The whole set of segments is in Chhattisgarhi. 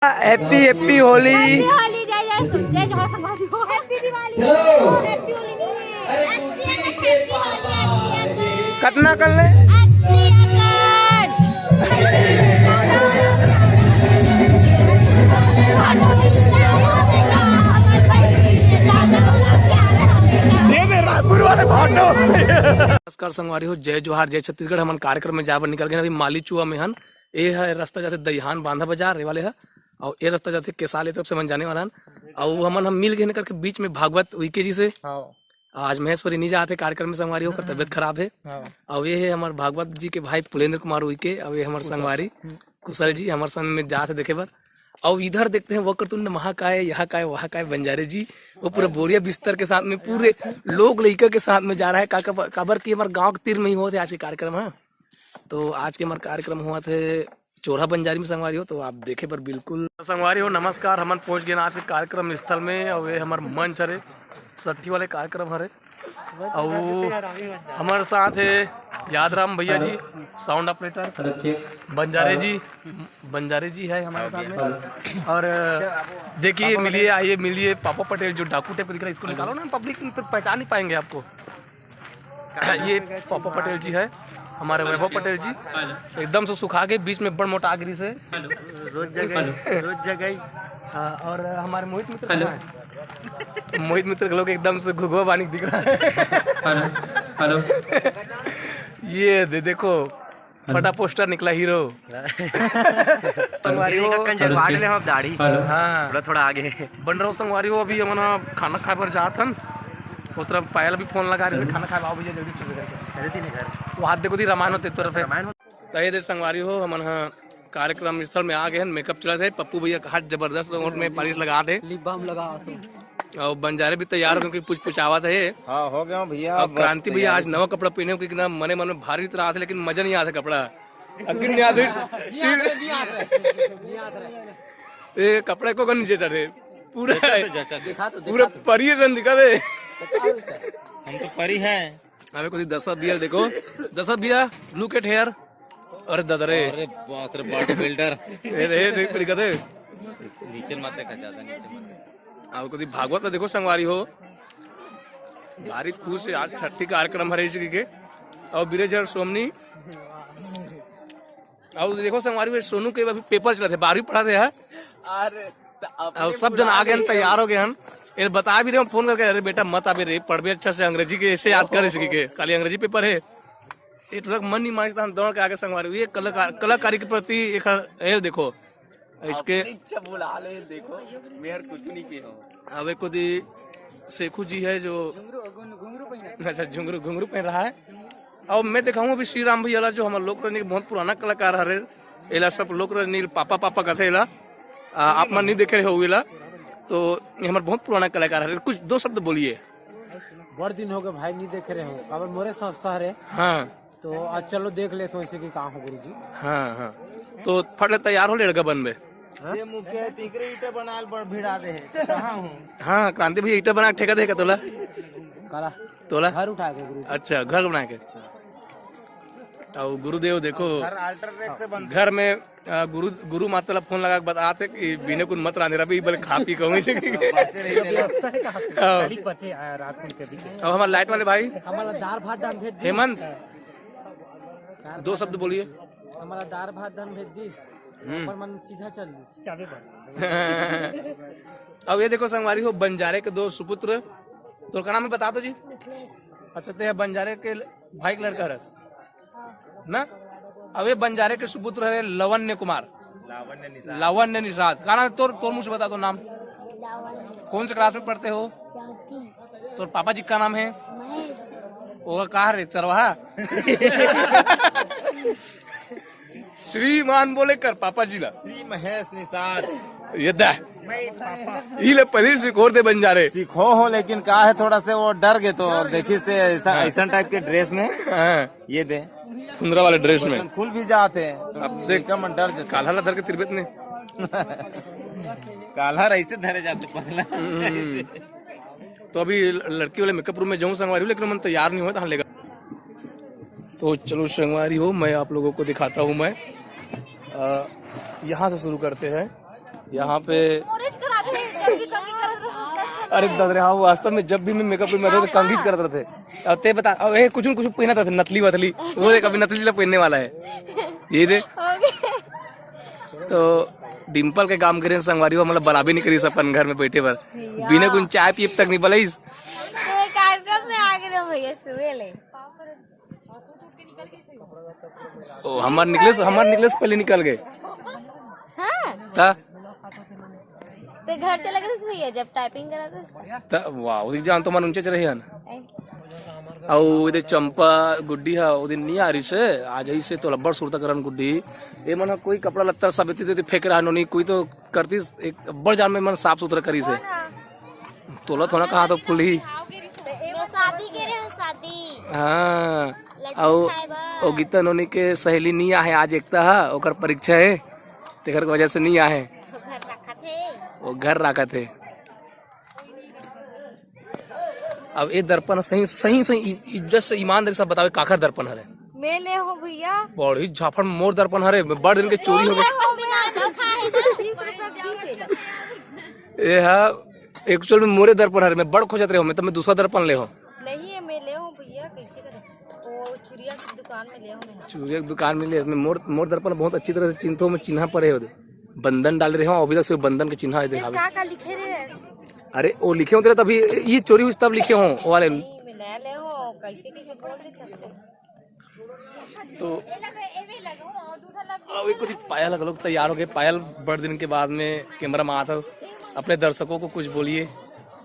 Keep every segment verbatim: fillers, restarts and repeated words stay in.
Happy happy Holi. Happy Holi, जय जय जय जोहार संगवारी हो। Happy Diwali. Hello. Happy Holi नहीं है। Happy Holi, happy Holi. कतना कल ने? नमस्कार संगवारी हो, जय जोहार, जय छत्तीसगढ़। हमन कार्यक्रम में जाए बर निकल गए हन, अभी मालीचुआ में हन। ए ह रास्ता जाथे दईहान बांधा बाजार, ए वाले ह, अउ ए रास्ता जाथे केसाल, ए तरफ से हमन जाने वाला हन। अउ हमन हम मिल गए हन करके बीच में भागवत उइके जी से। हाँ। आज महेश्वरी नहीं जात हे कार्यक्रम में संगवारी हो, ओकर तबियत खराब हे। हाँ। अउ ये हे हमर भागवत जी के भाई पुलेंद्र कुमार उइके, अउ ये हमर संगवारी कुशल जी हमर संग में जात हे देखे बर। अउ इधर देखते हैं वक्रतुंड महाकाय, यहाँ काय, वहाँ काय बंजारे जी, वो पूरा बोरिया बिस्तर के साथ में पूरे लोग लइका के साथ में जा रहा है। का, का, काबर कि हमर गाँव के तीर में ही होत हे आज के कार्यक्रम ह। तो आज के हमर कार्यक्रम होत हे चोरहा बंजारी में संगवारी हो, तो आप देखे बर बिल्कुल। संगवारी हो नमस्कार, हमन पहुंच गए आज के कार्यक्रम स्थल में। अउ ये हमर मंच हरे, सट्ठी वाले कार्यक्रम हरे, अउ हमर साथ हे यादराम भैया जी, साउंड ऑपरेटर, हेलो, चेक। बंजारे जी, बंजारे जी है हमारे साथ में। और देखिए, मिलिए, आइए, मिलिए पापा पटेल, जो डाकू टाइप दिख रहा है, इसको निकालो ना, पब्लिक फिर पहचान नहीं पाएंगे आपको। ये पापा पटेल जी है, हमारे वैभव पटेल जी। एकदम से सुखा के बीच में बड़ मोटा गिरी से। रोज जगह, रोज जगह। हाँ, और हमारे मोहित मित्र हेलो। कहाँ हैं? मोहित मित्र के लोग एकदम से घुघुआ बानी दिख रहा है। Hello, hello. ये दे, देखो, फटा पोस्टर निकला हीरो। संगवारी हो। हेलो, कंजर बांट ले हम दाढ़ी। हेलो। हाँ। थोड़ा, थोड़ा आगे। बन रहो संगवारी हो, अभी हमन ह खाना खाए बर जात हन। वो तरफ पायल भी फोन लगा रहे, खाना खाए आओ भैया जल्दी से करके। अरे दिन घर। तो हाथ देखो दी रामायण होते तरफ है। रामायण होते। तो ये दे संगवारी हो, हमन ह कार्यक्रम स्थल में आ गए हन। मेकअप चलत हे, पप्पू भैया का हाथ जबरदस्त ओठ में पालिश लगा दे। लिप बाम लगा तो। अउ बंजारे भी तैयार हो, क्योंकि पुछ पुछावत हे। हाँ, हो गया भैया, अउ बस क्रांति भैया आज तैयारी। नवा कपड़ा पहने हो, क्योंकि ना मने मन में भारी तरह आथे, लेकिन मजा नहीं आथे कपड़ा। अकिन नहीं आथे। ए, कपड़ा को नीचे चढ़े। पूरा, देखा तो, देखा तो, पूरा देखा तो। परी जन दिखा दे। हम तो परी हैं। अबे कोई दशरथ भैया देखो, दशरथ भैया, look at here। अरे दादा रे। अरे बाप रे, बॉडी बिल्डर। ए रे, ए रे, पड़ी कदे। नीचे मत देखा, ज्यादा नीचे मत देखा। अब कभी भागवत में देखो संगवारी हो, भारी खुश है आज छठी कार्यक्रम हरे जी के। और बिरेझर सोमनी, और देखो संगवारी हो, सोनू के अभी पेपर चलत हे, बारहवीं पढ़त हे। अरे, तो अपने अब सब जन बुला आ गए हन, ले। तैयार हो गए हन। ये बता भी रहे हम फोन करके, "अरे बेटा मत आबे रे, पढ़बे अच्छा से अंग्रेजी के, ऐसे याद कर इसकी के, खाली अंग्रेजी पेपर है।" ये थोड़ा मन नहीं मानता, हम दौड़ के आगे संगवारी। ये कलाकार, कलाकारी के प्रति एक हर-, ये देखो, इसके अपने इच्छा बुला ले, देखो, मेहर कुछ नहीं किए हो। अब एक कोदी शेखू जी है जो घुंघरू, घुंघरू पहना। अच्छा, घुंघरू, घुंघरू पहन रहा है। अब मैं दिखाऊँ अभी श्री राम भैया ला, जो हमर लोक रंजनी के बहुत पुराना कलाकार हरे। एला सब लोक रंजनी पापा, पापा कथे एला। आ, आप मन नहीं देखे रहे हो एला, तो ये हमर बहुत पुराना कलाकार हरे। कुछ दो शब्द बोलिए। बड़ दिन हो गए भाई, नहीं देखे रहे हो। अब मोरे संस्था हरे। हाँ। तो आज चलो देख लेथो ऐसे कि का हो गुरुजी। हाँ, हाँ। तो फट ले तैयार हो ले लड़का बनबे। हाँ? ये मुखिया है, तीकरे ईटा बनाल बड़ भिड़ा दे है। कहाँ हूँ? हाँ, क्रांति भैया ईटा बना के ठेका देगा तोला। काला। तोला? घर उठा के गुरुजी। अच्छा, घर बना के। और गुरुदेव देखो, घर अल्ट्राटेक से बनता घर में, आ, गुरु, गुरु माता ला फोन लगा के बताते कि बिना कुछ मत रांधे रहा, अभी बल खा पी कहूँ इसे कि बातें नहीं चला। हाँ। खाली पचे, आ, रात में कभी के। अब हमारे लाइट वाले भाई हमारा दाल भात डाल भेज दी। हेमंत, दो शब्द बोलिए। हमारा दाल भात डाल भेज दी। हम्म। पर मन सीधा चल दी। चाबी बंद। अब ये देखो संगवारी हो, बंजारे के दो सुपुत्र, तो का नाम है बता दो जी। अच्छा, ते बंजारे के भाई के लड़का हरस ना? अब ये बंजारे के सुपुत्र है लवन्य कुमार। लावण्य निषाद। लावण्य निषाद। का नाम है तोर, तोर मुंह से बता दो नाम। लावण्य। कौन से क्लास में पढ़ते हो? चौथी। तोर पापा जी का नाम है? महेश। वो कहा रे चरवाहा? श्रीमान बोले कर पापा जी ला। श्री महेश निषाद। ये दा। ई ले पनीर सिकोर दे बंजारे। सीखो हो, लेकिन का है, थोड़ा से वो डर गए तो देखी से ऐसा, हाँ। ऐसा टाइप के ड्रेस में। हाँ। ये दे। सुंदरा वाले ड्रेस में। खुल भी जाते हैं। अब देख, मन डर जाता है। काल्हा ला धर के तिरबेत ने। काल्हा ऐसे धरे जाते पगला। हम्म। तो अभी लड़की वाले मेकअप रूम में जाऊँ संगवारी हूँ, लेकिन मन तैयार नहीं हुआ तो हाँ लेगा। तो चलो संगवारी हो, मैं आप लोगों को दिखाता हूँ मैं। अ, यहाँ से शुरू करते हैं। यहाँ पे मोरेज कराते हैं, जब भी कंघी करत रहो, तब सब अरे दद रे, हाँ, वास्तव में जब भी मैं मेकअप रूम में रहता तो कंघी करत रहते। अब ते बता, अब ये कुछ न कुछ पहनत रहते, नथली वथली, वो देख, अभी नथली ला पहनने वाला है, ये दे। हो गया। तो डिम्पल के काम करे संगवारी हो, मतलब बलाबे नहीं करिस अपन घर में बैठे बर, भैया। बिना कुछ चाय पिए तक नहीं बलाइस। तो ये कार्यक्रम में आ गए भैया, सुबह ले। ओ, हमार निकले से, हमार निकले से पहले निकल गए। हाँ। ता? ते घर चले गए भैया, जब टाइपिंग करा था। ता, वाह, उसी जान तो मन ऊंचे चले हन। ए। अउ इधर चंपा गुड्डी हा, वो दिन नहीं आ रही से, आ जाई से तो लब्बड़ सुरता करन गुड्डी। ये मन कोई कपड़ा लत्ता सब इतनी फेंक रहा नोनी, कोई तो करती एक बड़ जान में मन साफ सुथरा करी से। कौन हा? तोला थोड़ा कहा तो फुलही। तो एमा शादी के रहे, शादी। हाँ। लड्डू अउ खाए बर। ओ गीता नोनी के सहेली नहीं आहे, आज एकता हा, ओकर परीक्षा है, तेकर वजह से नहीं आहे। घर रखत हे। वो घर रखत हे। अब ये दर्पण सही, सही, सही इ-, इज्जत से, ईमानदारी से बतावे, काखर दर्पण हरे? मैं ले हो भैया। बड़ी झाफड़ मोर दर्पण हरे, मैं बड़ दिन के चोरी हो गई। हो, मैं आज खा है ना। बीस रुपया, बीस है। ये हा, एक्चुअल में मोरे दर्पण हरे, मैं बड़ खोजत रहे हो, मैं तो मैं दूसरा दर्पण ले हो। नहीं है, मैं ले हूँ भैया, कैसे करे? वो चुरिया की दुकान में ले हूँ मैं। चुरिया की दुकान में ले, मैं मोर, मोर दर्पण बहुत अच्छी तरह से चिन्हत हूँ, मैं चिन्हा पड़े हो। बंधन डाल रहे हो, अभी तक से बंधन के चिन्हा है, ये दिखावे। का का लिखे रहे? अरे, वो लिखे होते रहे तभी, ये चोरी हुई तब लिखे हो, वो वाले। नहीं, मैं नया ले हूँ, कैसे कैसे बोल देते हैं। तो अभी कुछ पायल घलोक तैयार हो गए। पायल बड़ दिन के बाद में कैमरा में आता, अपने दर्शकों को कुछ बोलिए।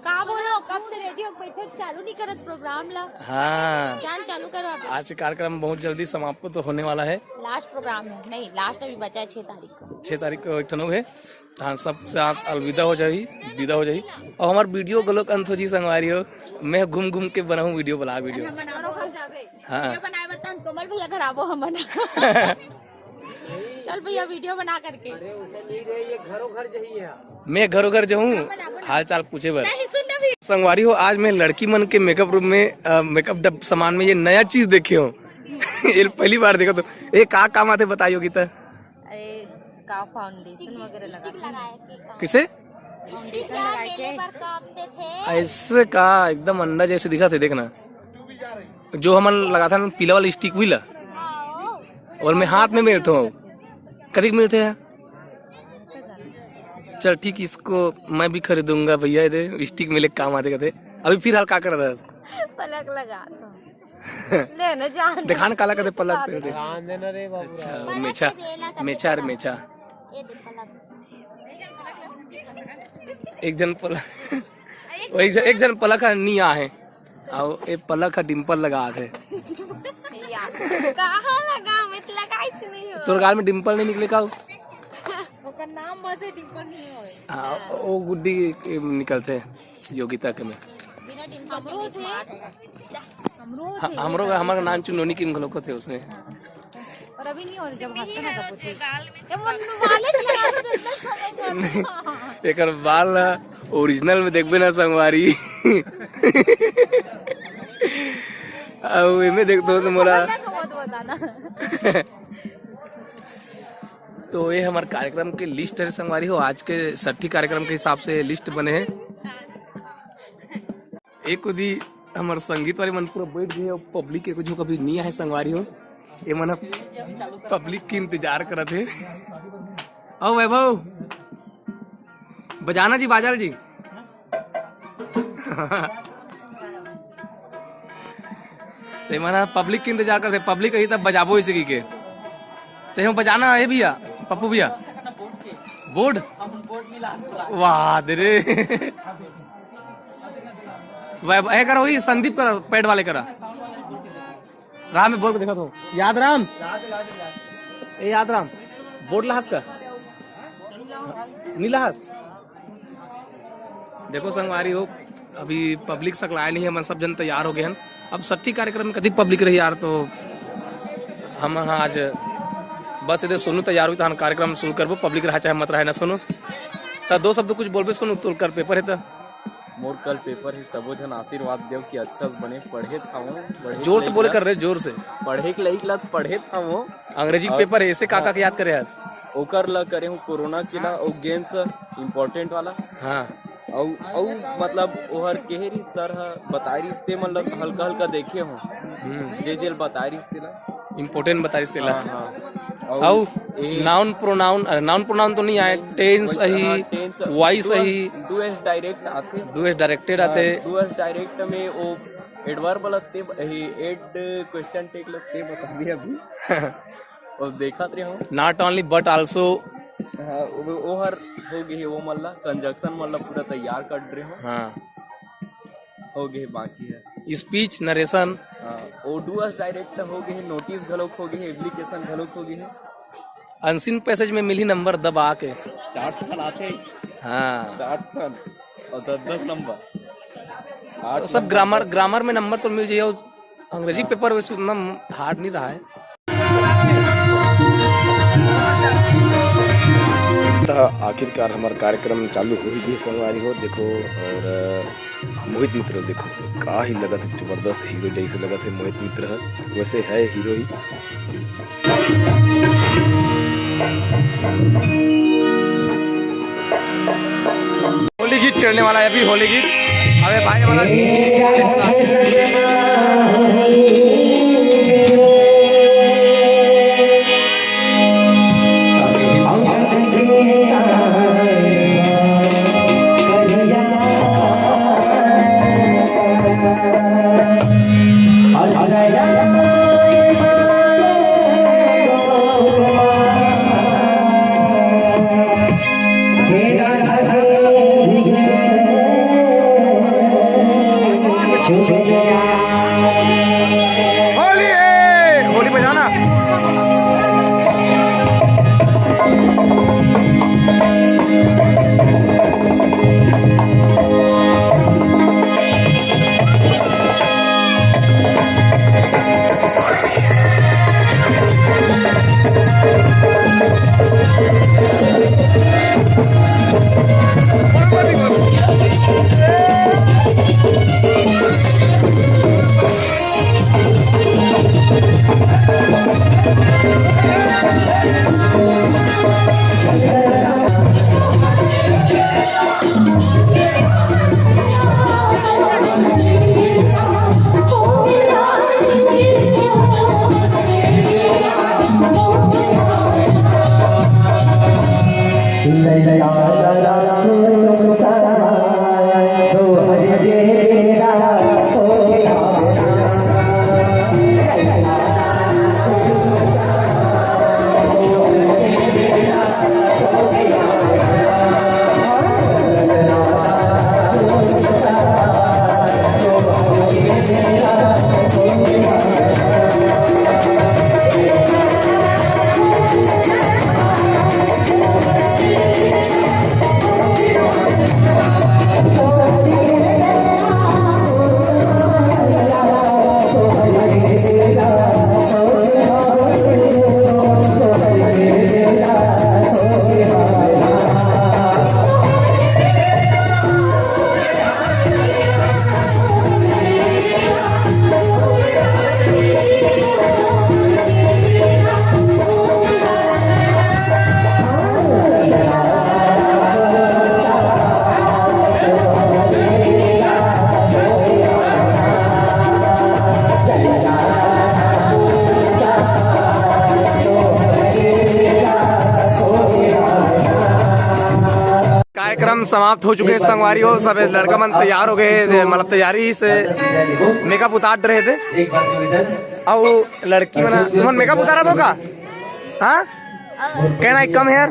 का बोलो, कब से रेडी हो बैठे, चालू नहीं करत प्रोग्राम ला। हाँ। जान चालू करो आप। आज के कार्यक्रम बहुत जल्दी समाप्त तो होने वाला है। लास्ट प्रोग्राम है, नहीं, लास्ट अभी बचा है छह तारीख को। छह तारीख को एक ठन हो गए। हाँ, सबसे आप अलविदा हो जाही, विदा हो जाही। और हमार वीडियो घलोक अंत हो जी संगवारी हो। मैं घूम घूम के बनाऊँ वीडियो, ब्लॉग वीडियो। हम बनाओ घर जाबे। हाँ। वीडियो बनाए बर तहन कोमल भैया घर आबो हमन। चल भैया, वीडियो बना करके। अरे, उसे नहीं रे, ये घरों घर जही है। मैं घरों घर जाऊँ, हाल चाल पूछे बर। नहीं, सुन ना भी। संगवारी हो, आज मैं लड़की मन के मेकअप रूम में, अ, मेकअप डब सामान में ये नया चीज देखे हूँ। ये पहली बार देखा तो। ये का काम आते बताइयो गीता? अरे, का फाउंडेशन वगैरह लगाथे? किसे? फाउंडेशन लगाए के। ऐसे का एकदम अंडा जैसे दिखा थे, देखना। जो हमन लगाथन पीला वाला स्टिक, वही ला। और मैं हाथ में मिलता हूँ। कतिक मिलते हैं? चल ठीक, इसको मैं भी खरीदूंगा भैया, ये दे, स्टिक मिले काम आते कहते। अभी फिलहाल का कर रहा है? पलक लगा दो। ले ना जान। दिखान काला कदे पलक पहन दे। जान देना रे बाबू। अच्छा, वो मेछा, मेछा रे मेछा। ये दे पलक। एक जन पलक, वो एक जन, एक जन पलक है, नहीं आ है। आओ, ए पलक है, डिंपल लगा है। कहाँ लगा? मैं तो लगाई च नहीं हो। तोर गाल में डिंपल नहीं निकले का? ओकर नाम बस है, डिंपल नहीं होए। हाँ, वो गुड्डी के निकलते हैं, योगिता के में। बिना डिंपल के अमरूद है। स्मार्ट होगा। अमरूद ह-, है, हमरो ये का, हमारा नाम चुनोनी किम घलो को थे उसने। और अभी नहीं होते, जब हंसते ना तब होते। जब वो वाले थे, यार, तो इतना समय था। एकर बाल ना ओरिजिनल में देखबे ना संगवारी। अब एमे देख दो तो मोला। मत बताना। तो ये हमारे कार्यक्रम के लिस्ट है संगवारी हो, आज के सट्ठी कार्यक्रम के हिसाब से लिस्ट बने हैं। एक उदी हमर संगीत वाले मन पूरा बैठ गए, पब्लिक के कुछ कभी नहीं आए संगवारी हो, ये मन पब्लिक के इंतजार करत है। आओ वैभव, बजाना जी, बाजल जी। ते मन पब्लिक के इंतजार करते, पब्लिक अही तब बजाबो इसे की के। ते हम बजाना है भैया, पप्पू भैया, बोर्ड। वाह दे रे। वह, ए करा वही संदीप करा, पैड वाले करा। राम में बोल के देखा तो। याद राम। ए याद राम, बोर्ड लहास का? नीला हस। देखो संगवारी हो, अभी पब्लिक सकलाय नहीं है, मन सब जन तैयार हो गए हैं। अब सट्ठी कार्यक्रम में कति पब्लिक रही यार, तो हम हाँ आज बस इधर सोनू तैयार हुई तो हम कार्यक्रम शुरू करबो। पब्लिक रहा चाहे मत रहे ना सोनू, तो दो शब्द कुछ बोलबे सोनू, तोर कर पेपर है तो। मोर कल पेपर हे, सबो झन आशीर्वाद देव कि अच्छा से बने पढ़े थावो, पढ़े के जोर से लइक बोले ला, कर रे, जोर से। पढ़े के लइक ला पढ़े थावो। अंग्रेजी के और पेपर हे, ऐसे का, का हाँ। के याद करे हस? ओकर ला करे हूँ कोरोना के ला, और गेम्स इंपॉर्टेंट वाला। हाँ। अउ, अउ मतलब ओहर केहे रहिस, सर ह बताए रहिस, ते मन ल हल्का हल्का देखे हो, हम्म। जे जे ल बताए रहिस तेला। इंपॉर्टेंट बताइस तेला। हाँ, हाँ। अउ अउ ए नाउन प्रोनाउन, अरे, नाउन प्रोनाउन तो नहीं आए, नहीं, टेंस वही, अही, हाँ, टेंस, वॉइस डू एस, अही। डू एस डायरेक्ट आथे। डू एस डायरेक्टेड हाँ, आथे। डू एस डायरेक्ट में वो एडवर्ब लगते, एड क्वेश्चन टेक लगते, बता दिया अभी। और देखत रहे हो। Not only but also। हाँ, वो, वो हर हो गई है, वो मल्ला कंजक्शन मल्ला पूरा तैयार कर रहे हो। हाँ। हो गए, बाकी है। Speech narration. हाँ, वो डू अस डायरेक्ट हो गए, नोटिस घलोक हो गए, एप्लीकेशन घलोक हो गए। अनसीन पैसेज में मिली नंबर दबा के। चार ठन आते। हाँ। चार ठन। और दस, दस नंबर। आठ सब नंबर, ग्रामर, दस। ग्रामर में नंबर तो मिल जाइए। अंग्रेजी हाँ। पेपर वैसे उतना हार्ड नहीं रहा है। त आखिरकार हमार कार्यक्रम चालू हो ही गए संगवारी हो। देखो, और मोहित मित्र देखो, का ही लगत है, जबरदस्त हीरो जैसे लगत है मोहित मित्र है, वैसे है हीरो ही। होली गीत चढ़ने वाला है अभी, होली गीत। अबे भाई हमारा होली है, होली बजाना। कार्यक्रम समाप्त हो चुके हे संगवारी हो, सब लड़का मन तैयार हो गए हे, मतलब तैयारी से मेकअप उतार रहे थे। अउ लड़की मन, तुमन मेकअप उतारत हो का? हाँ, can I come here?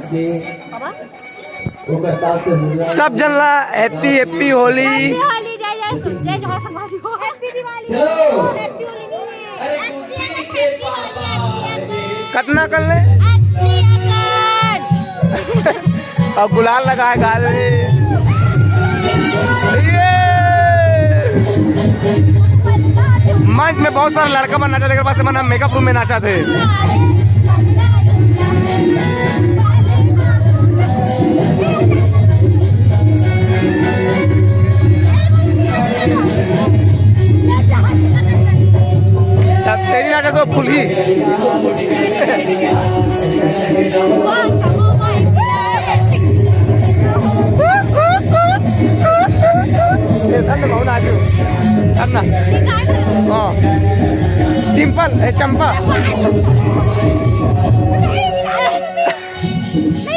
सब जन ला happy happy Holi. Happy Holi, जय जय जय जय संगवारी हो। Happy दिवाली। Happy होली नहीं है। Happy Holi, happy Holi. कतना कर ले? अउ गुलाल लगाए गाल में। ये मंच में बहुत सारा लड़का मन नाचा, तेकर पास मन हम मेकअप रूम में नाचा थे। ए, चंपा। नहीं,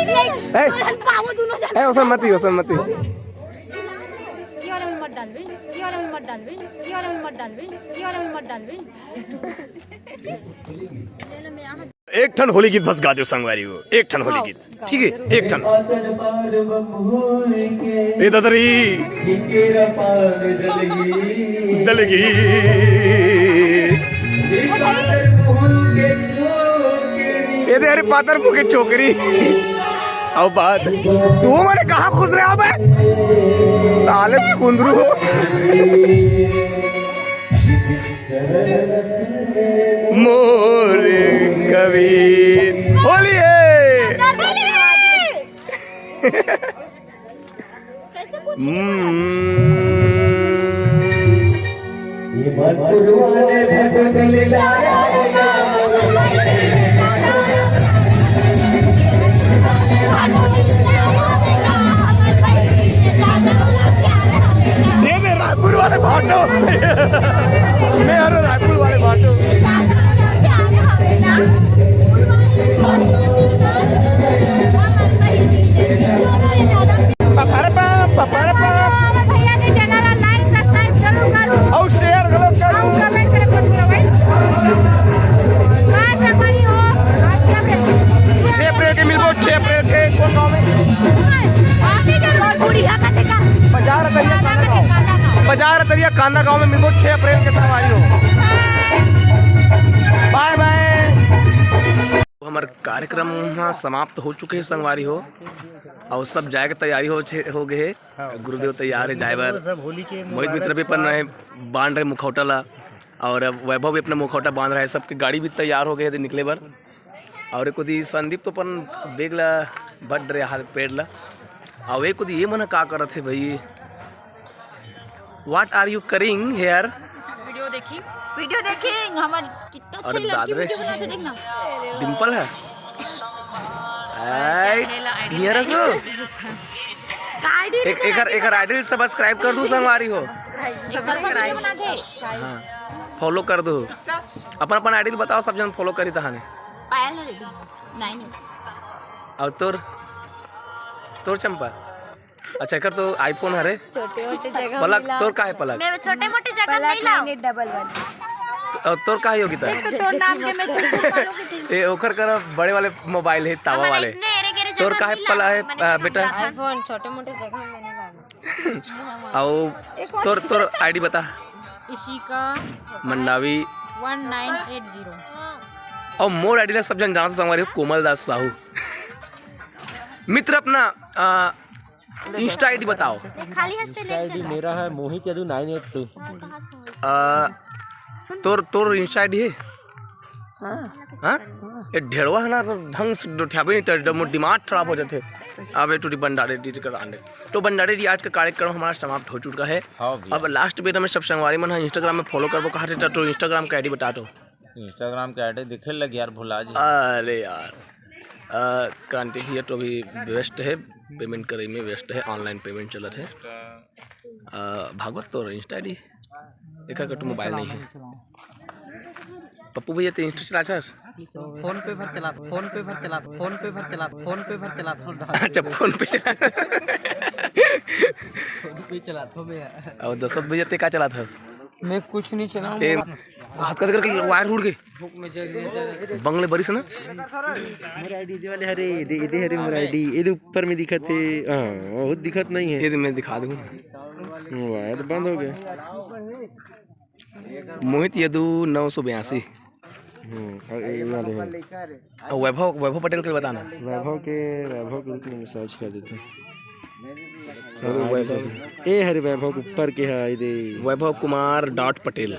नहीं। ए। बाबू दोनों जन। ए, ओसन मती, ओसन मती। ये वाला में मत डालबे, ये वाला में मत डालबे, ये वाला में मत डालबे, ये वाला में मत डालबे। एक ठन होली गीत बस गा दो संगवारी हो, एक ठन होली गीत। ठीक है, एक ठन। ए ददरी। दलगी। ए दे, अरे पातर मुँह के छोकरी। अब बात। तू मने कहाँ खुश रहे बे? साले कुंदरू हो। मोर कबीर। होली है। हम्म। ये दे रायपुर वाले भाटो। मैं हर रायपुर वाले भाटो। पपड़ पा, पपड़ पा। भैया के चैनल ला like, subscribe जरूर करू। और share घलो करू। और comment करे मत भूलो भाई। का जमाई हो? छह अप्रैल के मिलबो, छह अप्रैल के। कौन गाँव में? आप ही के रोल पूरी हकत है का? बाजार तरिया कांदा गाँव। बाजार तरिया कांदा गाँव में मिलबो छह अप्रैल के संगवारी हो। बाय बाय। हमर कार्यक्रम ह समाप्त हो चुके हे संगवारी हो, अउ सब जाए के तैयारी हो छे-, हो गए हे। गुरुदेव तैयार हे जाए बर। मोहित मित्र भी अपन रहे, बांध रहे मुखौटा ला, अउ अब वैभव भी अपना मुखौटा बांध रहा है। सबके गाड़ी भी तैयार हो गए हे निकले बर। अउ एक ओती संदीप तो अपन bag ला भर रहे हाथ पैर ला। अउ एक ओती ये मन ह का करत हे भाई? What are you carrying here? Video देखी, वीडियो देखी। हमर कितना अच्छी अरे लड़की दादरे। वीडियो बनाथे, देखना। डिंपल है। आय, चैनल आईडी हियर असो। का आईडी एक, एकर, एकर आईडी subscribe कर दू संगवारी हो। एक तरफा वीडियो बनाथे। हाँ, follow कर दू। अपन, अपन आईडी बताओ, सब जन follow करी तहाने। पायल है, नहीं, नहीं। अउ तोर, तोर चंपा। अच्छा, एकर तो iPhone हरे। छोटे मोटे जगह पलक, में लाओ। तोर का हे पलक? मैं छोटे मोटे जगह पलक नहीं लाओ। नाइन एट डबल वन। तो, अउ तोर का हे योगिता? देख तो तोर नाम के मैं ए, ओकर करा बड़े वाले मोबाइल हे, तावा वाले। तोर का हे पला हे, आ, बेटा? iPhone छोटे मोटे जगह में नहीं लाना। अउ तोर, तोर आईडी बता। इशिका मंडावी। वन नाइन एट जीरो। अउ मोर आईडी ला सब जन जानत संगवारी हो, कोमल दास साहू। मित्र अपना, आ, Insta आईडी बताओ। खाली हंसते Insta आईडी मेरा है मोहित यदु नाइन एट टू। आ, तोर, तोर Insta आईडी हे? हाँ। हाँ? ये ढेरवा है ना, तो ढंग से डोठियाबे नहीं, तो मोर दिमाग खराब हो जाथे। अब ये टूटी भंडारे डी कर आने। तो भंडारे जी, आज का कार्यक्रम हमारा समाप्त हो चुका है। हाँ भैया। अब last बेर में सब संगवारी मन ह Instagram में follow करबो कहा थे, तो Instagram का आईडी बता दो। Instagram के आईडी दिखे लग यार, भुला जी। अरे यार, अ, क्रांति भैया तो अभी व्यस्त है, payment करे में व्यस्त है, online payment चलत है। अ, भागवत तो Insta आईडी, एकर तो मोबाइल नहीं है। पप्पू भैया, ते Insta चलाथस? फोन पे भर चलात, फोन पे भर चलात, फोन पे भर चलात, फोन पे भर चलात। अच्छा, फोन पे चला। फोन पे चलात हो भैया। अउ दशरथ भैया, ते का चलाथस? मैं कुछ नहीं चलाऊं। ए, हाथ कर करके वायर उड़ गए। भूख में जल, जल। बंगले बरिस ना? मोर आईडी दे वाले हरे, दे, दे हरे मोर आईडी। ये दे ऊपर में दिखत हे। हाँ, बहुत दिखत नहीं है। ये दे मैं दिखा दूँ। वायर बंद हो गया। मोहित यदु नौ सौ बयासी। हम्म, और ये वाले हैं। और वैभव, वैभव पटेल के बताना। वैभव के, वैभव के रूप में सर्च कर देते हैं। वैभव। ए हरे वैभव के ऊपर के है, ये दे। वैभव कुमार डॉट पटेल।